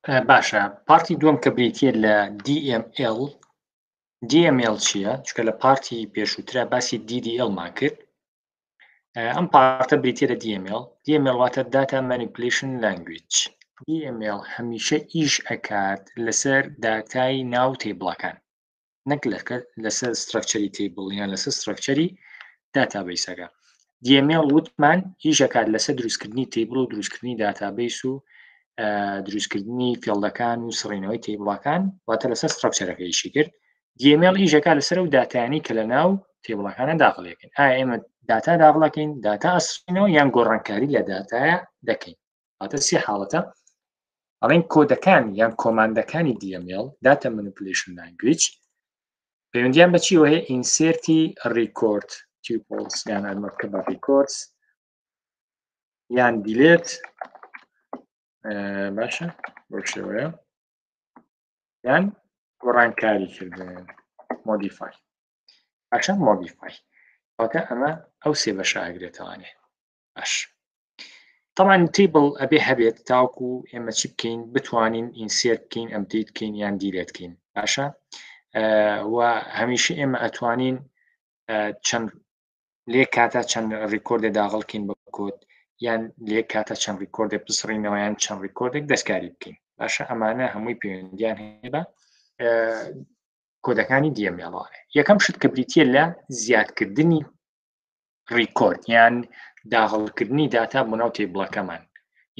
باشە part ی دووەم کە بریتە لە DML. DML چییە؟ چونکە لە part ی پێشووترا باسی DDL مان کرد. ئەم part ە بریتە لە DML. DML واتە Data Manipulation Language. DML هەمیشە ئیش ئەکات لەسەر داتای ناو table ەکان، نەک لەسەر structure ی table یان لەسەر structure ی database ەکە. DML وتمان ئیش ئەکات لەسەر دروستکردنی table و دروستکردنی database و دروستکردنی field ەکان و سڕینەوەی table ەکان، واتە لەسەر structure ەکە ئیشی کرد. DML ئیشەکە لەسەر ئەو داتایانی کە لە ناو table ەکانە داخلەکەین. ئایا ئێمە داتا داخلەکەین، داتا ئەسڕینەوە یان گۆڕانکاری لە داتایە دەکەین؟ واتە سێ حاڵەتە. ئەڵێن کۆدەکان یان command ەکانی DML Data Manipulation Language پەیوەندیان بە چیوە هەیە؟ insert ی record tuples یان ئەمە بکە بە records یان delete. باشە بۆ شێوەیە یان گۆڕانکاری کردن modify. باشە modify واتە ئەمە ئەو سێ بەشە ئاگرێتوانێ. باش طبعا table ئەبێ هەبێت تاوکو ئێمە چی بکەین؟ بتوانین insert بکەین، update بکەین یان delete بکەین. باشە و هەمیشە ئێمە ئەتوانین چەند لێ کاتە چەند record ێ داغڵکەین بە کۆد، یان لێ کاتە چەند record ێ بسڕینەوە یان چەند record ێک دەستکاری بکەین. باشە ئەمانە هەمووی پەیوەندیان هەیە بە کۆدەکانی DML. یەکەم شت کە بریتە لە زیادکردنی record یان داغڵکردنی داتا بۆ ناو table ەکەمان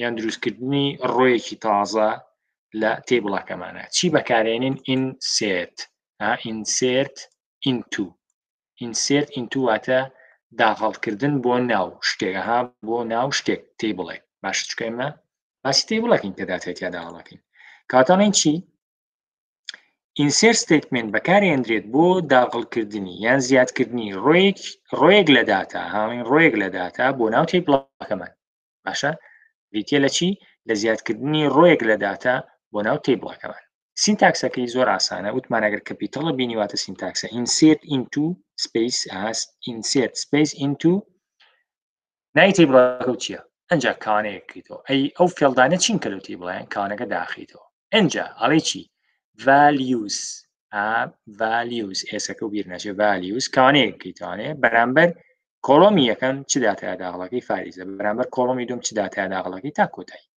یان دروستکردنی row یەکی تازە لە table ەکەمانە. چی بەکارێنین؟ insert. insert into. insert into واتە داغڵکردن بۆ ناو شتێک، ها بۆ ناو شتێک table ێک. باش چکە ئێمە باسی table ەکەین کە داتای تیا داغڵەکەین. کاتانین چی؟ insert statement بەکارێندرێت بۆ داغڵکردنی یان زیادکردنی row یەک row یەک لە داتا، هاڵین row یەک لە داتا بۆ ناو table ەکەمان. باشە بریتە لە چی؟ لە زیادکردنی row یەک لە داتا بۆ ناو table ەکەمان. syntax ەکەی زۆر ئاسانە، وتمان ئەگەر capital ە بینی واتە syntax ە insert into space as insert space into ناوی table ەکە چییە؟ ئەنجا کانەیەک کەیتەوە. ئەی ئەو field انە چین کە لەو table ەیان؟ کانەکە داخیتەوە. ئەنجا ئەڵێ چی؟ values. values ئێسەکە و بیر ناچێ. values کانەیەک کەیتوانێ بەرامبەر column ی یەکەم چ داتای داغڵەکەی فاریزە، بەرامبەر column ی دوم چ داتای داغڵەکەی تا کۆتایی.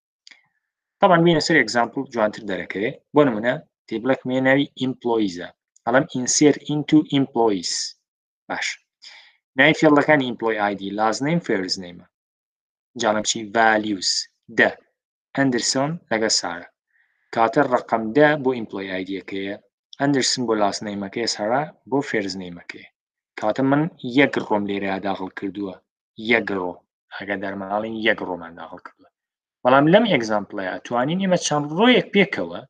طبعا بینە سەر example جوانتر دەرەکەوێ. بۆ نمونە table ەک مێ ناوی employees ە، ئەڵێم insert into employees. باش ناوی field ەکانی employee ID last name first name ە. جاڵم چی؟ values دە ئەندرسۆن لەگە سارا. کاتە ڕقم دە بۆ employee ID ەکەیە، ئەندرسن بۆ last name ەکەی، سارا بۆ first name ەکەی. کاتە من یەک row م لێرە داخل کردووە، یەک row، ئاگادار ماڵین یەک row مان داخل کردووە. بەڵام لەم example ەیە توانین ئێمە چەند row یەک پێکەوە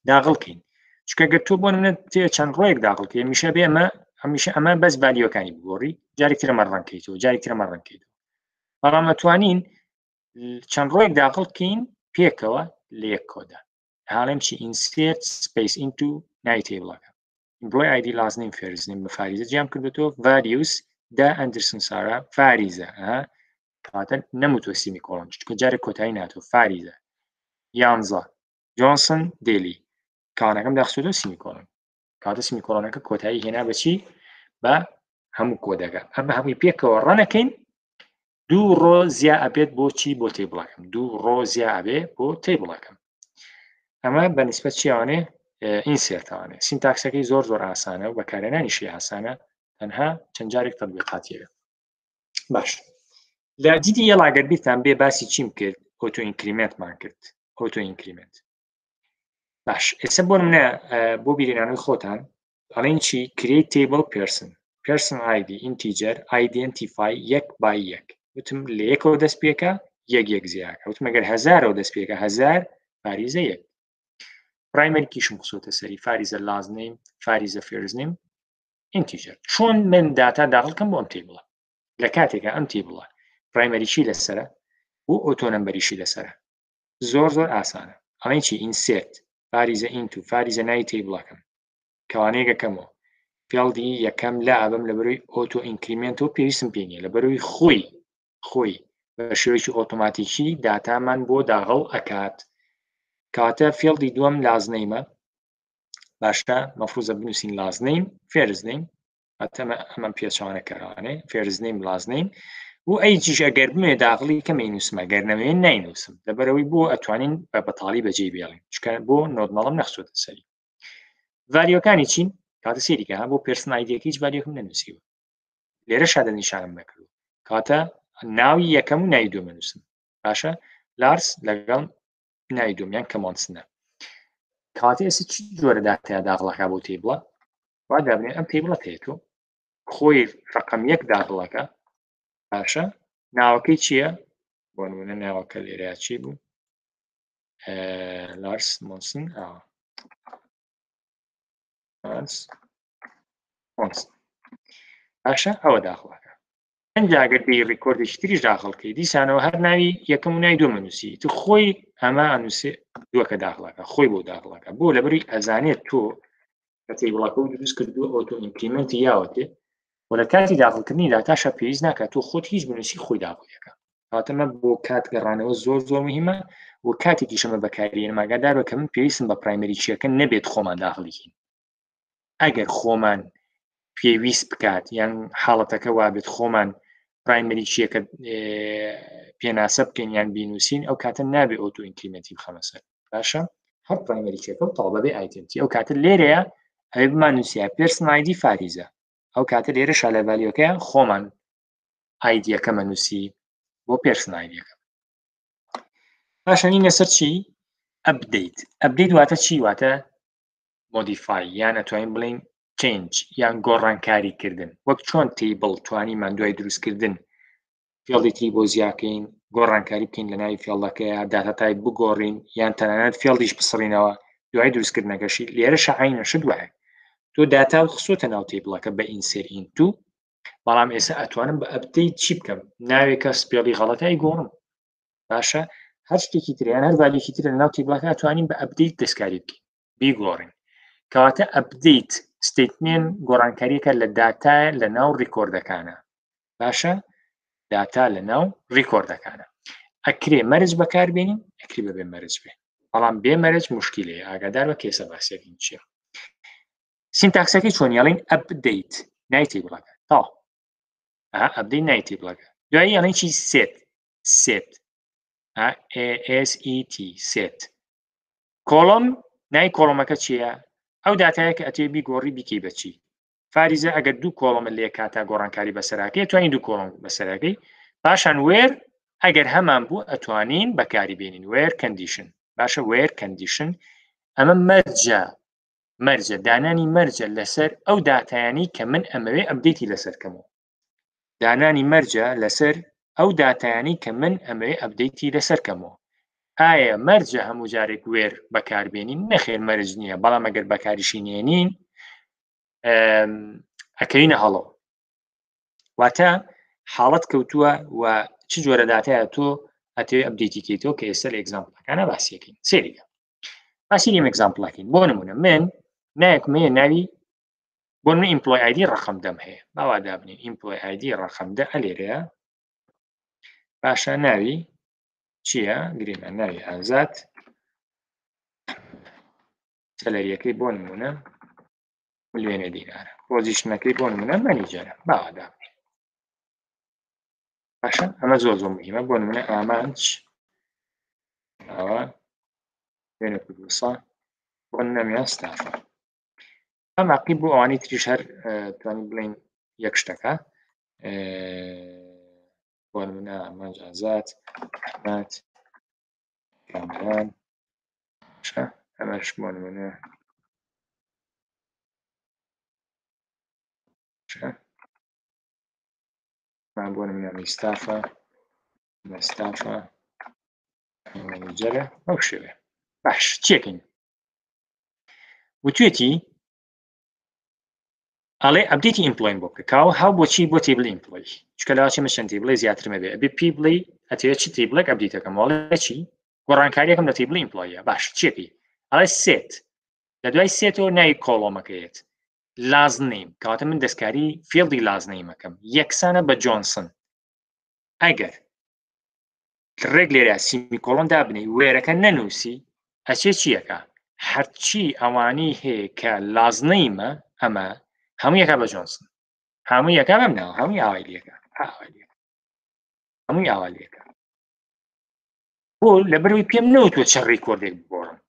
داغڵکەین. چونکە گەر تۆ بۆ نمونە تێ چەند row یەک داغڵکەی، هەمیشە بێ ئەمە هەمیشە ئەمە بەس value ەکانی بگۆڕی، جارێک ترمە run کەیتەوە، جارێک ترمە run کەیتەوە. بەڵام ئەتوانین چەند row یەک داخڵ بکەین پێکەوە لە یەک کۆدا. هاڵێم چی؟ insert space into ناوی table ەکە employee ID last name first name بە فاریزە جیام کردێتەوە values دا ئەندرسن سارا فاریزە. کەواتە نەموتوە semicolon چونکە جارێک کۆتایی ناتوە. فاریزە یانزە جۆنسن دێلی کانەکەم داخستۆتەوە semicolon. کاتە semicolon ەکە کۆتایی هێنا بەچی؟ بە هەموو کۆدەکە. ئەمە هەمووی پێکەوە run ەکەین دوو row زیا ئەبێت بۆ چی؟ بۆ table ەکەم. دوو row زیا ئەبێ بۆ table ەکەم. ئەمە بە نسبەت چیانێ؟ insert ەوانێ. syntax ەکەی زۆر زۆر ئاسانە و بەکارهێنانیشی ئاسانە، تەنها چەند جارێک تەطبیقاتیەوە. باش لە DDL ئەگەر بیرتان بێ باسی چیم کرد؟ auto increment مان کرد. auto increment. باش ئێستا بۆ منە بۆ بیرێنانەوەی خۆتان ئەڵێن چی؟ create table person person ID integer identify یەک by یەک. وتم لە یەکەوە دەست پێکە یەک یەک زیاکە. وتم ئەگەر هەزارەوە دەست پێکە هەزار فاریزە یەک. primary key شم خسۆتە سەری فاریزە last name فاریزە first name integer. چۆن من داتا داخڵکەم بۆ ئەم table ە لە کاتێکە ئەم table ە primary key لەسەرە و auto number یشی لەسەرە؟ زۆر زۆر ئاسانە. ئەڵێن چی؟ insert فاریزە into فاریزە ناوی table ەکەم کەوانەیەکەکەمەوە field ی یەکەم لا ئەبم لە بەروی auto increment و پێویستم پێ نییە، لە بەروی خۆی خۆی بە شێوەیەکی ئۆتۆماتیکی داتامان بۆ داغڵ ئەکات. کەواتە field ی دووەم last name ە باشە مەفروزە بنووسین last name first name ئەتەمە ئەمەم پێچوانە کەرانێ first name last name و ئەی جیش ئەگەر بمێ داخلی کەمەی نووسمە گەر نەمەوێ ناینووسم لەبەرەوەی بۆ ئەتوانین بە بەتاڵی بەجێ بێڵین چکە بۆ not null م نەخسۆتە سەری value ەکانی چین؟ کاتە سێریکە بۆ person ID ەکە هیچ value ەکم نەنووسیوە لێرە شادە نیشانم نەکردو کاتە ناوی یەکەم و ناوی دووەم نووسم باشە لارس لەگەڵ ناوی دووەمیان کە مۆنسنە کاتە ئێستا چی جۆرە داتای داخڵەکە بۆ table ە وا دابنێ ئەم table ە تێت و خۆی ڕقم یەک داخڵەکە باشە ناوەکەی چییە؟ بۆ نمونە ناوەکە لێرە چی بوو لارس مۆنسن لارس مۆنسن باشە ئەوە داخڵەکە ئەنجا ئەگەر بێی record ێکی تریش داخڵکەی دیسانەوە هەر ناوی یەکەم و ناوی دووەم ئەنووسی تو خۆی ئەمە ئەنووسێ دووەکە داخڵەکە خۆی بۆ داخڵەکە بۆ لەبەری ئەزانێت تۆ کە table ەکە و دروست کردو auto increment ی یاوەتێ و لە کاتی داخڵکردنی داتاشە پێویست ناکات تۆ خۆت هیچ بنووسی خۆی داخڵەکە هاتەمە بۆ کات گەڕانەوە زۆر زۆر مهمە و کاتێکی شەمە بەکارێنم ئاگادار بە کە من پێویستم بە primary key ەکە نەبێت خۆمان داخڵیکین ئەگەر خۆمان پێویست بکات یان حاڵەتەکە وابێت خۆمان primary key ەکە پێناسە بکەین یان بینوسین ئەو کاتە نابێ auto increment ی بخەمە سەر باشە هەر primary key ەکە و تاڵ بەبێ identity ئەو کاتە لێرەیە ئەوێ بمان نووسیا person ID فاریزە ئەو کاتە لێرە شالە value ەکەیان خۆمان ID ەکەمە نووسی بۆ person ID ەکە باشە نینە سەر چی update update واتە چی واتە modify یان ئەتوانین بڵین change یان گۆڕانکاری کردن وەک چۆن table توانیمان دوای دروستکردن field ی تری بۆ زیاکەین گۆڕانکاری بکەین لە ناوی field ەکەیە data type بگۆڕین یان تەنانەت field یش بسڕینەوە دوای دروستکردنەکەشی لێرە شعینە شت وایە تۆ داتا و خسۆتە ناو table ەکە بە insert into بەڵام ئێستا ئەتوانم بە update چی بکەم ناوێکە spell ی غەڵەتای گۆڕم باشە هەر شتێکی تریان هەر value ێکی تر لە ناو table ەکە ئەتوانین بە update دەستکاری بکەین بیگۆڕین کەواتە update statement گۆڕانکاریەکە لە داتا لە ناو record ەکانە باشە داتا لە ناو record ەکانە ئەکرێ مەرج بەکاربێنین ئەکری بەبێ مەرج بێ بەڵام بێ مەرج مشکلەیە ئاگادار بە کێسە باسیەکەین چییە syntax ەکەی چۆن یاڵین update نای table ەکە تا update نای table ەکە دوایی یاڵین چی set set SET set column نای column ەکە چییە؟ ئەو داتایە کە ئەتەوێ بیگۆڕی بیکەی بە چی؟ فاریزە ئەگەر دوو column ت لێ کاتا گۆڕانکاری بەسەراکەی ئەتوانی دوو column بەسەراکەی پاشان where ئەگەر هەمان بوو ئەتوانین بەکاری بێنین where condition باشە where condition ئەمە مەرجە مەرجە دانانی مەرجە لەسەر ئەو داتایانی کە من ئەمەوێ update ی لەسەر کەمەوە دانانی مەرجە لەسەر ئەو داتایانەی کە من ئەمەوێ update ی لەسەر کەمەوە. ئایا مەرجە هەموو جارێک where بەکاربێنین؟ نەخێر مەرج نییە، بەڵام ئەگەر بەکاریشی نێنین ئەکەوینە هەڵەوە. واتە حاڵەت کەوتووە و چ جۆرە داتایە تۆ ئەتەوێ update ی کەیتەوە کە ئێستا لە example ەکانە باسیەکەین. سێریکە باسی لێم example ەکەین. بۆ نمونە من نایەکم هەیە ناوی بۆ من employee ID ڕقم دەم هەیە باوا دابنین employee ID ڕقم دە ئەلێرەیە باشە ناوی چییە گریمان ناوی ئازاد salary ەکەی بۆ نمونە ملیۆنە دینارە position ەکەی بۆ نمونە manager ە باوا دابنین باشە ئەمە زۆر زۆر مهمە بۆ نمونە ئامانج ئەوە وێنە کوردستان بۆ نەمیان staff ە ئەم عقی بۆ ئەوانی تریش هەر توانین بڵین یەک شتەکە بۆ نمونە ئامانج ئازاد ئەحمەد کامران ئەمەش بۆ نمونە بۆ نمونە میستافە مستافە manager ە ئەو شێوێ باش چیەکەین وتوێتی ئەڵێ update ی employee م بۆ بکە کاوە هاو بۆچی بۆ table employee چکە لەواچێ من چەند table ی زیاترمە بێ ئەبێ پێی بڵێ ئەتەوێت چ table ێک update ەکەم وەڵێ چی گۆڕانکاریەکەم لە table employee ە باش چیەکەی ئەڵێ set لە دوای set ەوە ناوی column ەکەیەت last name کەواتە من دەستکاری field ی last name ەکەم یەکسانە بە جۆنسن ئەگەر ڕێک لێرە semicolon دابنەی where ەکە نەنووسی. ئەچێ چیەکە هەرچی ئەوانەی هەیە کە last name ە ئەمە هەموو یەکە بە جۆنسن هەموو یەکە بەم ناوە هەمووی ئاوای لەکە هەمووی ئاوا لەکە بۆ لەبەرەوەی پێم نەوتوە چە record ێک بگۆڕم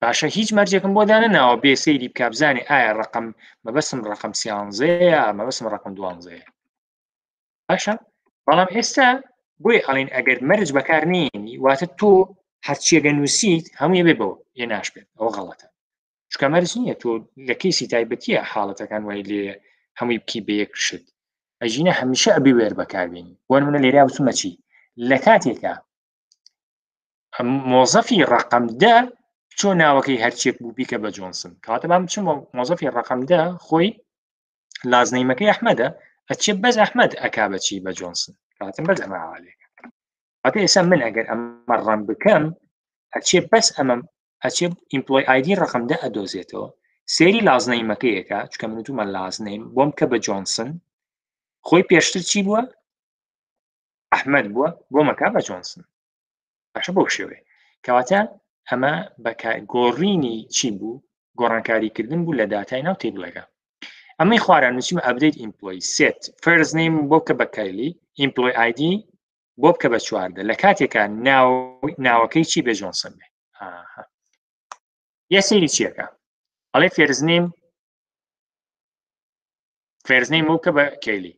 باشە هیچ مەرجێکم بۆ دانەناوە بێ سەیری بکە بزانێ ئایا ڕقم مەبەسم ڕقم سیانزەیە مەبەسم ڕقم دوانزەیە باشە بەڵام ئێستا بۆیە ئەڵین ئەگەر مەرج بەکار نێنی واتە تۆ هەرچیەگە نووسیت هەمووی بێ بەوە ئێ ناش بێت ئەوە غەڵەتە چکە مەرج نییە تۆ لە case ی تایبەتیە حاڵەتەکان وای لێ هەمووی بکی بە یەک شت ئەژینە هەمیشە ئەبێ where بەکاربێنی بۆ نمونە لێرە وتومە چی لە کاتێکە مۆزەفی ڕقم دە چۆ ناوەکەی هەرچێک بوو بیکە بە جۆنسن کاتە بام چم مۆزەفی ڕقم دە خۆی last name ەکەی ئەحمەدە ئەچێ بەس ئەحمەد ئەکا بەچی بە جۆنسن کاتم بەس ئەمە ئاوالێکە واتە ئێستا من ئەگەر ئەمە run بکەم ئەچێ بەس ئەمە ئەچێ employee ID ڕقم دە ئەدۆزێتەوە سێری last name ەکەیەکە چکە من وتومە last name بۆم کە بە جۆنسن خۆی پێشتر چی بووە ئەحمەد بووە بۆ مەکا بە جۆنسن باشە بەو شێوەیە کەواتە ئەمە بەکە گۆڕینی چی بوو گۆڕانکاریکردن بوو لە داتای ناو table ەکە ئەمەی خوارە نووسیمە update employee set first name بۆ کە بە کایلی employee ID بۆ بکە بە 14 لە کاتێکا ناو ناوەکەی چی بێ جۆنسن بێ یە سەیری چیەکە ئەڵێ first name first name بۆ بکە بە کەیلی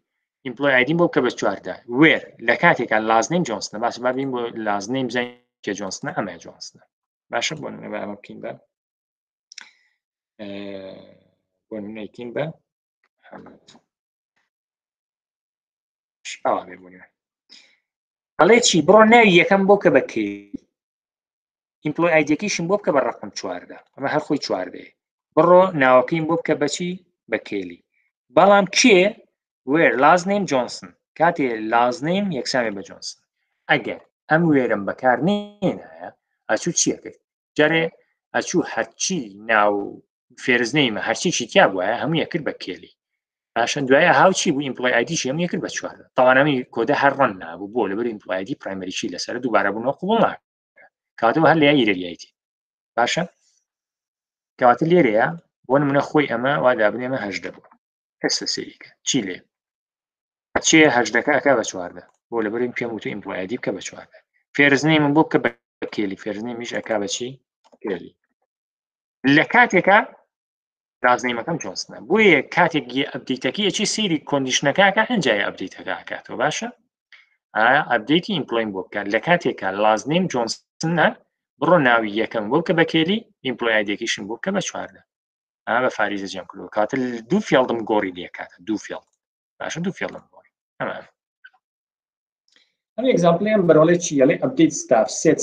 employee ID م بۆ بکە بە 14 where لە کاتێکا last name جۆنسنە باشە با بین بۆ last name بزانین کێ جۆنسنە ئەمە جۆنسنە باشە بۆ نمونە با ئەمە بکەین بە بۆ نمونەیکین بە محەممەد ئەوا بێ بۆ نمونە ئەڵێ چی بڕۆ ناوی یەکەم بۆ کە بە کەیلی employee ID ەکەیشم بۆ بکە بە ڕقم 14 ئەمە هەر خۆی چواردەیە بڕۆ ناوەکەیم بۆ بکە بەچی بە کێلی بەڵام کێ where last name جۆنسن کاتێ last name یەکسانێ بە جۆنسن ئەگەر ئەم where م بەکار نێنایە ئەچوو چیە کرد جارێ ئەچوو هەرچی ناو first name ە هەرچیشی تیا بواە هەموو یەکرد بە کێلی باشە دوای هاوچی بوو employee ID ش هەموو یەکرد بە چوار تاوانەمی کۆدە هەر run نابوو بۆ لەبەر employee ID primary key لەسەر دووبارە بوونەوە قوبڵ ناکە کاتەوە هەر لە error یایتی باشە کەواتە لێرەیە بۆ نمونە خۆی ئەمە وا دابنێ ئەمە هەژدە بوو ئێستا سەیریکە چی لێ چێ هەژدەکە ئەکا بە چواردە بۆ لەبەرین پێم وتو employee ID بکە بە چواردە first name م بۆ بکە بە کێلی first name یش ئەکا بە چی کێلی لە کاتێکا last name ەکەم جۆنسنە بۆیە کاتێک update ەکەی ئەچی سەیری condition ەکەکە ئەنجای update ەکە ئەکاتەوە باشە update ی employee م بۆ بکات لە کاتێکا last name جۆنسنە بڕۆ ناوی یەکەم بۆ کە بە کێلی employee ID ەکەیشم بۆ بکە بە 14 ئا بە فاریزە جەم کردو کاتە دوو field م گۆڕی لێکاتە دوو field باشە دوو field م گۆڕی ئەمە ئەم example ەم بەرۆڵێ چی ئەڵێ update staff set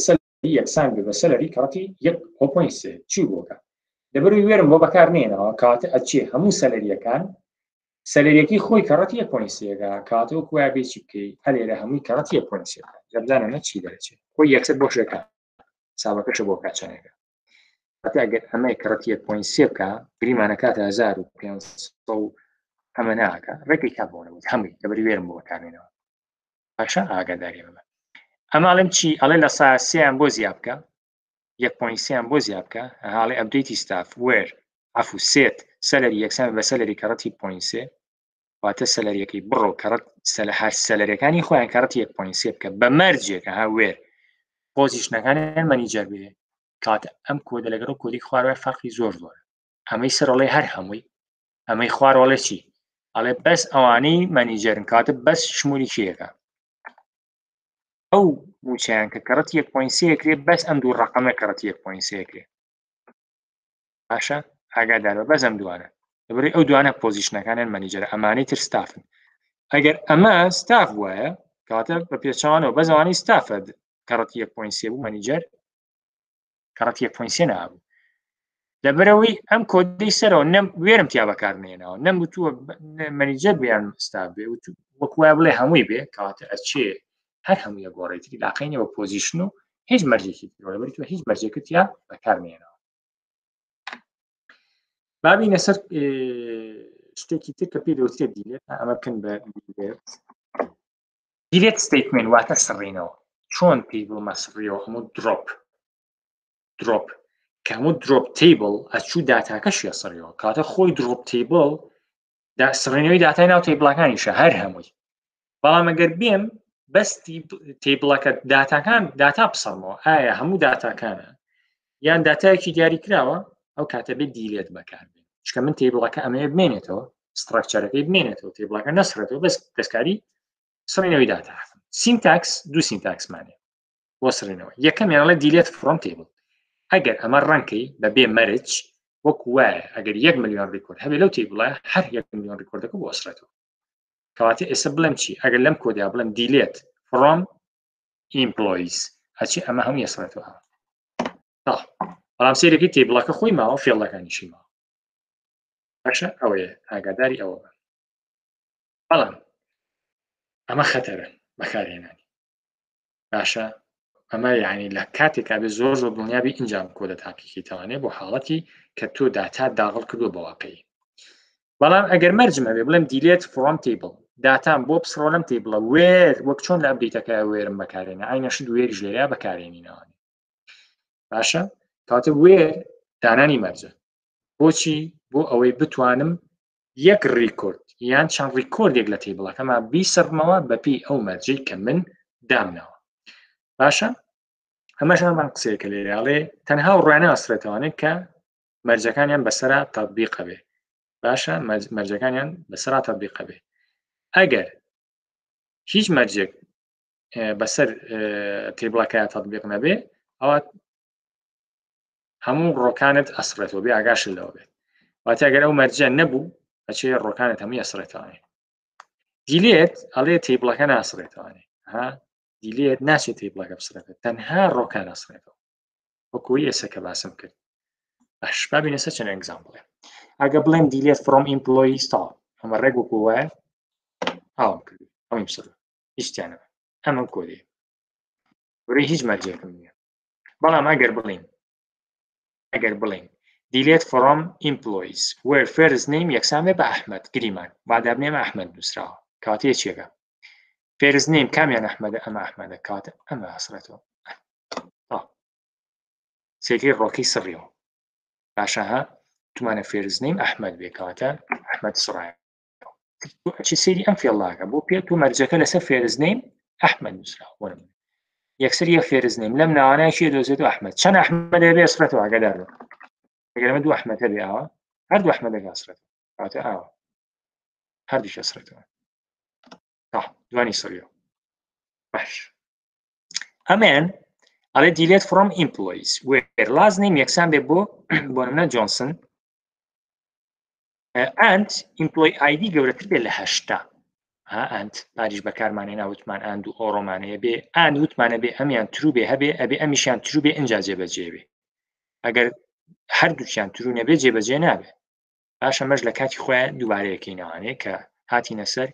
یەکسان بێ بە salary کەڕەتی یەک point سێ چی بۆکە لەبەروی where م بۆ بەکار نێنەوە کاتە ئەچێ هەموو salary یەکان salary یەکەی خۆی کەڕەتی یەک point سێگا کاتە وەکو وایە بێ چی بکەی هەلێرە هەمووی کەڕەتی یەک point سێگا جەبزانە نە چی دەرەچێ خۆی یەکسەر بۆ شێکە حسابەکەشە بۆ کا چەندێکە هەتا ئەگەر ئەمەی کەڕەتی یەک point سێ بکە گریمانە کاتە 1500 ئەمە ناکە ڕێکی کا بۆ نەبوو هەمووی لەبەری where م بۆ بەکارێنەوە باشە ئاگاداری بە ئەمە ئەڵێم چی ئەڵێ لە ساسیان بۆ زیاد بکە یەک point سیان بۆ زیاد بکە هاڵێ update ی staff where عفو set salary یەکسان بە salary کەڕەتی point سێ واتە salary ەکەی بڕۆ کەڕەت سەلە هەر salary ەکانی خۆیان کەڕەتی یەک point سێ بکە بە مەرجێکە ها where position ەکانیان manager بێ کاتە ئەم کۆدە لەگەڵ کۆدی خوارەوە فەرقی زۆر زۆر ئەمەی سەرڵێ هەر هەمووی ئەمەی خوارەوەڵێ چی ئەڵێ بەس ئەوانەی manager ن کاتە بەس شمولی کێەکە ئەو موچیان کە کەڕەت یەک point سێ کرێ بەس ئەم دوو ڕقەمە کەڕەت یەک point سێ کرێ باشە ئاگادار بە بەس ئەم دوانە لەبەری ئەو دوانە position ەکانیان manager ە ئەمانەی تر staff ن ئەگەر ئەمە staff وایە کاتە بە پێچوانەوە بەس ئەوانەی staff ە کەڕەت یەک point سێ بوو manager کەڕەت یەک point سێ نابوو لەبەرەوەی ئەم کۆدەی سەرەوە نەم where م تیا بەکارنێنەوە نەم وتووە manager بیان staff بێ وەک وایە بڵێ هەمووی بێ کەواتە ئەچێ هەر هەموویە گۆڕێتری لاقینەوە position و هیچ مەرجێکی لەبەری تۆ هیچ مەرجێکت تیا بەکارنێنەوە بابینە سەر شتێکی تر کە پێی دەوترێت delete ئەمە بکەن بە delete delete statement واتە سڕینەوە چۆن پێی بڵمە سڕیەوە هەموو drop. drop کە هەموو drop table ئەچوو داتاکەشی ئەسڕیەوە کاتە خۆی drop table دا سڕینەوەی داتای ناو table ەکانیشە هەر هەمووی بەڵام ئەگەر بێم بەس table ەکە داتاکان داتا بسڕمەوە ئایا هەموو داتاکانە یان داتایەکی دیاری کراوە ئەو کاتە بێت delete بەکاربێن چکە من table ەکە ئەمەیە بمێنێتەوە structure ەکەی بمێنێتەوە table ەکە نەسرێتەوە بەس دەستکاری سڕینەوەی داتا syntax دوو syntax مانێ بۆ سڕینەوە یەکەمیان ئەڵێ delete from table ئەگەر ئەمە run کەی بە بێ مەرج وەکو وایە ئەگەر یەک ملیۆن record هەبێ لەو table ە هەر یەک ملیۆن record ەکە بۆ ئەسڕێتەوە کەواتە ئێستا بڵێم چی ئەگەر لەم کۆدیا بڵێم delete from employees هەچی ئەمە هەموو ئەسڕێتەوە بەڵام سەیرەکەی table ەکە خۆی ماوە field ەکانیشی ماوە باشە ئەوەیە ئاگاداری ئەوە بە بەڵام ئەمە خەتەرە بەکارهێنانی باشە ئەمە یعنی لە کاتێکا بێ زۆر زۆر دڵنیابی ئینجام کۆدە تاقیکەیتەوانێ بۆ حاڵەتی کە تۆ داتا داغڵ کردو بە واقعی بەڵام ئەگەر مەرجم هەبێ بڵێم delete from table داتام بۆ بسڕۆ لەم table ە where وەک چۆن لە update ەکە where م بەکارێنە ئاینەشت where ژێریا بەکارێنینەوە باشە کاتە where دانانی مەرجە بۆچی بۆ ئەوەی بتوانم یەک record یان چەند record ێک لە table ەکەما بیسڕمەوە بەپێی ئەو مەرجەی کە من دامناوە باشە ئەمەش هەمان قسەیە کە لێرەڵێ تەنها و ڕوانە ئەسرێتوانێت کە مەرجەکانیان بەسرا تطبیقە بێ باشە مەرجەکانیان بەسرا تطبیقە بێ ئەگەر هیچ مەرجێک بەسەر table ەکە تطبیق نەبێ ئەوە هەموو row کانت ئەسڕێتەوە بێ ئاگاشت لەوە بێت واتە گەر ئەو مەرجە نەبوو ئەچێ row کانت هەمووی ئەسڕێتەوە delete ئەڵێ table ەکە ناسڕێتەوانێ ها delete ناچێت table ەکە بسڕێتەوە تەنها row کان ئەسڕێتەوە وەکوی ئێستا کە باسم کرد باش با بینە سەر چەند example ێ ئەگە بڵێم delete from employee star ئەمە ڕێک وەکو وایە ئاوم کرد ئەمەی بسڕ هیچ تیانە ئەمە کۆدێ بڕی هیچ مەرجێکم نییە بەڵام ئەگەر بڵین ئەگەر بڵین delete from employees where first name یەکسان بێ بە ئەحمد گریمان بادابنێمە ئەحمد نووسراوە کاتێ چێکە first name کامیان ئەحمەدە ئەمە ئەحمەدە کاتە ئەمە ئەسرێتەوە سێکەی row کەی سڕیەوە باشە ها تومانە first name ئەحمد بێ کاتە ئەحمد سڕایە چی سەیری ئەم field ەکە بۆ پێ تو مەرجەکە لەسەر first name ئەحمد نووسرا بۆ نمونە یەکسەر یە first name لەم ناوانە چی دۆزێت و ئەحمد چەند ئەحمد بێ سرەتەوە ئاگادار بە ئەگەر ئەمە دوو ئەحمد هەبێ ئاوە هەردوو ئەحمدەکە ئەسرێتەوە کاتە ئاوە هەردووش ئەسرێتەوە دوانی سڕیەوە باش ئەمێن ئەڵێ delete from employees where last name یەکسان بێ بۆ بۆ نمونە جۆنسن and employee ID گەورەتر بێت لە 80 ها and پاریش بەکارمانێ ناوتمان and و or ۆمانەیە بێ and وتمانە بێ ئەمیان true بێ هەبێ ئەبێ ئەمیشیان true بێ ئینجا جێبەجێ بێ ئەگەر هەردووکیان true نەبێ جێبەجێ نابێ باشە مەش لە کاتی خۆیان دووبارەیەکەینەوانێ کە هاتینە سەر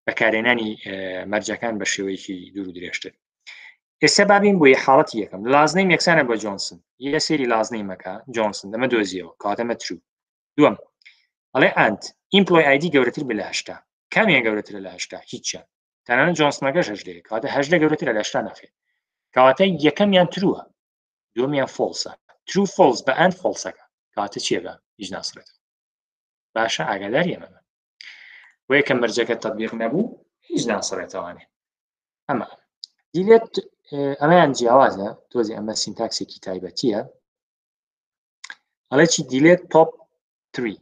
بەکارێنانی مەرجەکان بە شێوەیەکی دوور و درێژتر ئێستا بابین بۆ یە حاڵەتی یەکەم last name یەکسانە بە جۆنسن یە سێری last name ەکە جۆنسن دەمە دۆزیەوە کاتەمە true دووەم ئەڵێ and employee ID گەورەتر بێ لە 80 کامیان گەورەترە لە 80 هیچیان تەنانەت جۆنسنەکەش هەژدەیە کەواتە هەژدە گەورەترە لە 80 ناخێ کەواتە یەکەمیان true ە دووەمیان false ە true false بە and false ەکە کەواتە چیە بە هیچ ناسرێت باشە ئاگاداری ئەمە بە بۆ یەکەم مەرجەکە تەبیق نەبوو هیچ ناسڕێتەوانێ ئەمە delete ئەمەیان جیاوازە تۆزی ئەمە syntax ێکی تایبەتیە ئەڵێ چی delete top 3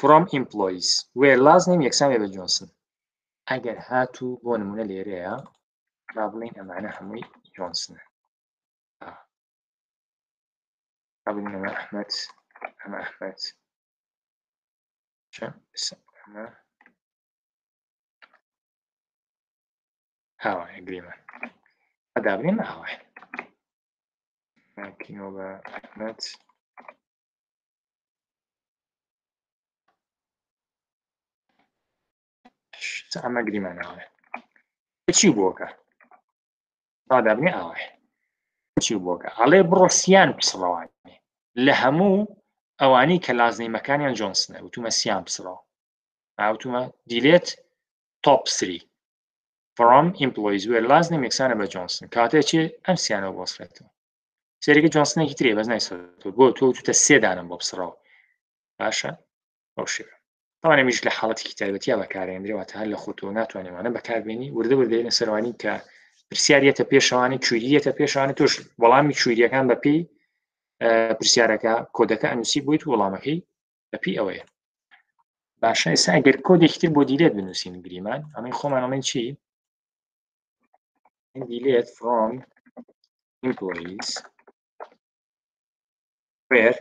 from employees where last name یەکسان بێ بە جۆنسن ئەگەر هاتوو بۆ نمونە لێرەیە با بڵین ئەمانە هەمووی جۆنسنە با بڵین ئەمە ئەحمەد ئەمە ئەحمەد ئەمە ئاوایە گریمان ئەدابنێن ئاوایە کینۆ بە ئەحمەد ئەمە گریمانەوە چی بۆکە بادابنێ ئاوای چی بۆکە ئەڵێ بڕۆ سیان پسڕەوانێ لە هەموو ئەوانی کە last name ەکانیان جۆنسنە وتومە سیان پسڕەوە ئاوتومە delete top 3 from employees where last name یەکسانە بە جۆنسن کاتێ چێ ئەم سیانەوە بۆسرێتەوە. سێرەکە جۆنسنێکی ترێ بەس نایسڕێتەوە بۆ تۆ توتە سێ دانم بۆ بسڕەوە باشە بەو شێوە تاوانە میش لە حاڵەتێکی تایبەتیا بەکارێندرێ واتە هەر لە خۆتەوە ناتوانێمانە بەکاربێنی وردە وردەینە سەروانی کە پرسیاریەتە پێشەوانی کوریەتە پێشوانی تۆش وەڵامی کوریەکان بەپی پرسیارەکە کۆدەکە ئەنووسی بوویت وەڵامەکەی بەپی ئەوەیە باشە ئێستا ئەگەر کۆدێکی تر بۆ delete بنووسین گریمان ئەمەی خۆمان ئەڵێن چی delete from employees where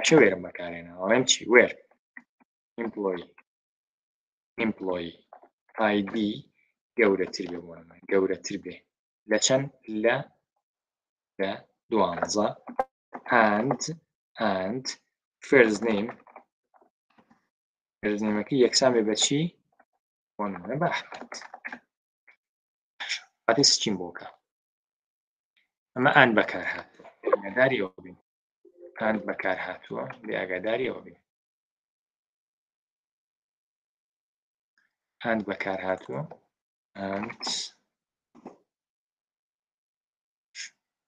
چه where م بەکارێنە ئەڵێم چی where employee employee ID گەورەتر بێ بۆ گەورەتر بێ لە چەند لە لە دوانزە and and first name first name ەکەی یەکسان بێ بە چی بۆ نمونە بە ئەحمەد واتە سچین بۆکە ئەمە and بەکار هاتووە ئاگاداری ئەوە بین and بەکار هاتووە بێ ئاگاداری ئەوە بین and بەکار هاتووە and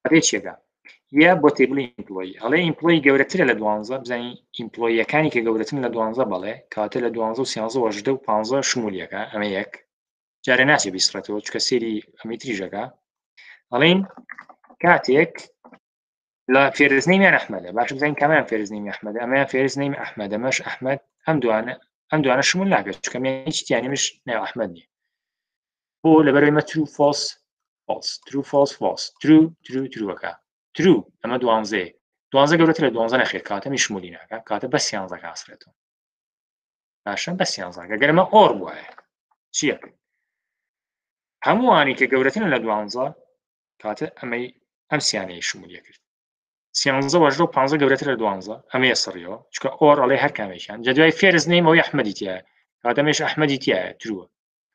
ئەبێ چێگا یا بۆ table ی employee ئەڵێ employee گەورەترە لە دوانزە بزانین employee ەکانی کە گەورەترن لە دوانزە بەڵێ کاتە لە دوانزە و سیانزە وەژدە و پانزە شمولیەکە ئەمە یەک جارێ ناچێ بیسڕێتەوە چکە سێری ئەمەی تریژەکە ئەڵین کاتێک لە first name یان ئەحمەدە باش بزانین کامیان first name ی ئەحمەدە ئەمەیان first name ئەحمەدە مەش ئەحمەد ئەم دوانە ئەم دوانە شمول ناکرێت چکە هیچ تیانیمش ناو ئەحمەد نییە بۆ لەبەرەوەی مە true false false true false false true true true ەکە true ئەمە دوانزەیە دوانزە گەورەتر لە دوانزە نەخێر کاتە میشمولی ناکە کاتە بەس سیانزەکە ئاسرێتەوە باشە بە سیانزەکە گەرمە or وایە چییە هەمووانی کە گەورەترن لە دوانزە کاتە ئەمەی ئەم سیانەی شمولیە کرد سیانزە وەژدە و پ گەورەتر لە دوانزە ئەمەیە سڕیەوە چکە or ئەڵێ هەر کامێکیان جە دوای first name ئەوەی ئەحمەدی تایە کاتەمێش ئەحمەدی تایە true ە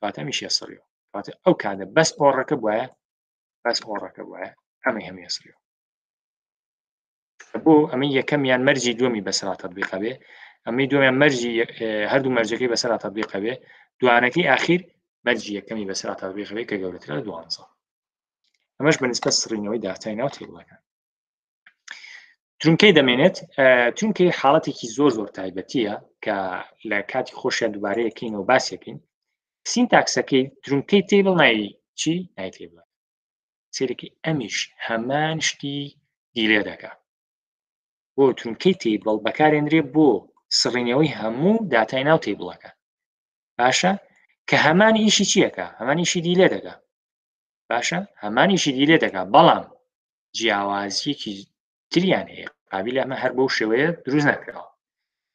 کاتە ئەمیش یەسڕیەوە کاتە ئەو کاتە بەس or ەکە بواە بەس or ەکە بواە ئەمەی هەم یەسڕیەوە بۆ ئەمە یەکەمیان مەرجی دووەمی بەسرا تطبیقە بێ ئەمەی دومیان مەرجی هەردوو مەرجەکەی بەسرا تطبیقە بێ دوانەکەی ئاخیر مەرجی یەکەمی بەسرا تطبیقە بێ کە گەورەترە لە دوانزە ئەمەش بەنسبەت سڕینەوەی داتای ناو table ەکان truncate دەمێنێت truncate حاڵەتێکی زۆر زۆر تایبەتیە کە لە کاتی خۆشیان دووبارەیەکەین و باسیەکەین syntax ەکەی truncate table ناوی چی ناوی table سێرەکی ئەمیش هەمان شتی delete دەکا بۆ truncate table بەکارێنرێ بۆ سڕینەوەی هەموو داتای ناو table ەکە باشە کە هەمان ئیشی چیەکە هەمان ئیشی delete دەکا باشە هەمان ئیشی delete دەکا بەڵام جیاوازیەکی تریان هەیە قابل ئەمە هەر بەو شێوەیە دروست نەکراوە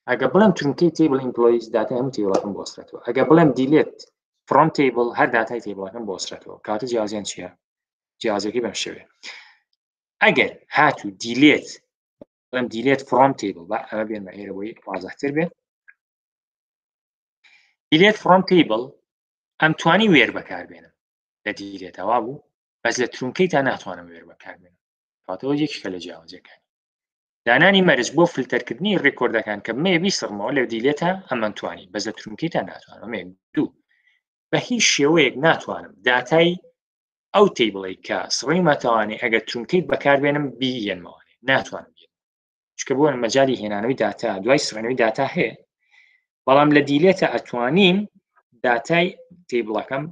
ئەگە بڵێم truncate table employees داتای هەموو table ەکەم بۆسرێتەوە ئەگە بڵێم delete from table هەر داتای table ەکەم بۆسرێتەوە کاتە جیاوازیان چییە جیاوازەکەی بەم شێوەیە ئەگەر هاتوو delete بڵێم delete from table بە ئەمە بێنمە ئێرە بۆی وازحتر بێت delete from table ئەم توانی where بەکاربێنم لە delete ەوە بوو بەس لە truncate تا ناتوانم where بەکاربێنم کاتەوە یەکێکە لە جیاوازیەکانی دانانی مەرج بۆ فلتەرکردنی record ەکان کە بمەیە بیسڕمەوە لە delete ە ئەمەنتوانی بەس لە truncate ە ناتوانم ئەمە دوو بە هیچ شێوەیەک ناتوانم داتای ئەو table ەی کە سڕیمەتەوانێ ئەگەر truncate بەکاربێنم بیێنمەوانێ ناتوانم بێن چکە بۆ مەجای هێنانەوەی داتا دوای سڕێنەوەی داتا هەیە بەڵام لە delete ە ئەتوانین داتای table ەکەم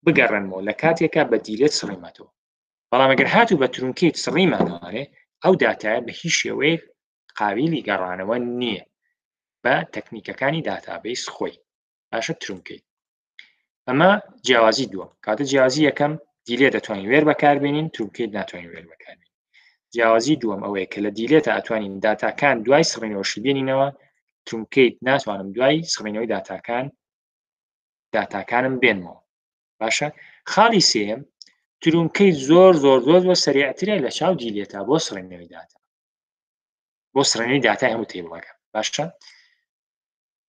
بگەڕێنمەوە لە کاتێکا بە delete سڕیمەتەوە بەڵام ئەگەر هاتوو بە truncate سڕیمانەوانێ ئەو داتایە بە هیچ شێوەیەک قابیلی گەڕانەوە نییە بە تەکنیکەکانی database خۆی باشە truncate ئەمە جیاوازی دووە کاتە جیاوازی یەکەم delete دەتوانین where بەکاربێنین truncate ناتوانین where بەکاربێنین جیاوازی دووەم ئەوەیە کە لە delete ە ئەتوانین داتاکان دوای سڕینەوەشی بێنینەوە truncate ناتوانم دوای سڕینەوەی داتاکان داتاکانم بێنمەوە باشە خاڵی سێم truncate زۆر زۆر زۆر زۆر سەریعترە لە چاو delete ا بۆ سڕینەوەی داتا بۆ سڕینەوەی داتای هەموو table ەکە باشە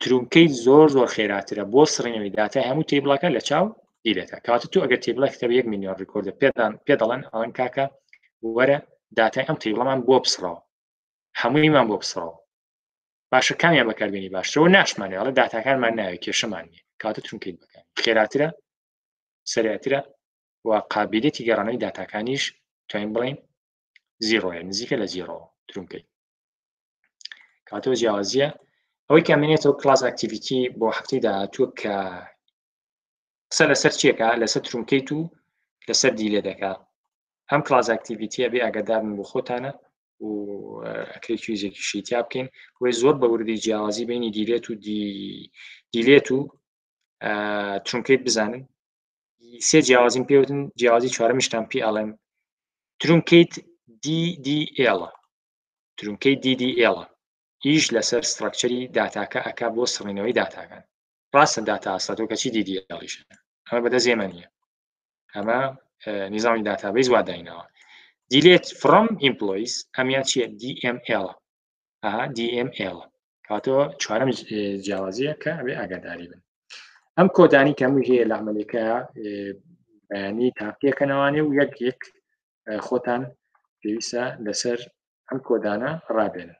truncate زۆر زۆر خێراترە بۆ سڕینەوەی داتای هەموو table ەکە لە چاو delete ە کاتە تو ئەگەر table ەک تەبە 1 میلیۆن record ە پێدان پێ دەڵێن ئەڵەن کاکە وەرە داتای ئەم table ەمان بۆ بسڕەوە هەموویمان بۆ بسڕەوە باشە کامیان بەکاربێنی باشترەوە ناشمانێ ئەڵێ داتاکانمان ناوێت کێشەمان نییە کاتە truncate بەکار خێراترە سەراترە و قابلیەتی گەڕانەوەی داتاکانیش توانین بڵین zero یە نزیکە لە zero truncate کاتەوە جیاوازیە ئەوەی کە منێتەوە class activity بۆ هەفتەی داهاتووە کە قسە لەسەر چیەکە لەسەر truncate و لەسەر delete دەکا ئەم class activity ە بێ ئاگادار بن بۆ خۆتانە و ئەکرێ quiz ێکی شیتیا بکەین وی زۆر بە وردی جیاوازی بینی delete و دی delete و truncate بزانن سێ جیاوازیم پێوتن جیاوازی چوارەمیشتان پێ ئەڵێم truncate DDL truncate DDL ئیش لەسەر structure ی داتاکە ئەک بۆ سڕینەوەی داتاکان ڕاستە داتا ئاساتەوە کەچی DDL یش ئەمە بەدەست ئێمە نییە ئەمە نیزامی database وا داینەوە delete from employees ئەمیان چییە DML DML کاتەوە چوارەم جیاوازیە کە ئەبێ ئاگاداری بن ئەم کۆدانی کە هەمووی هەیە لە عملەکە بەیانی تاقیەکەنەوانێ و یەک یەک خۆتان پێویستە لەسەر ئەم کۆدانە ڕابێنن.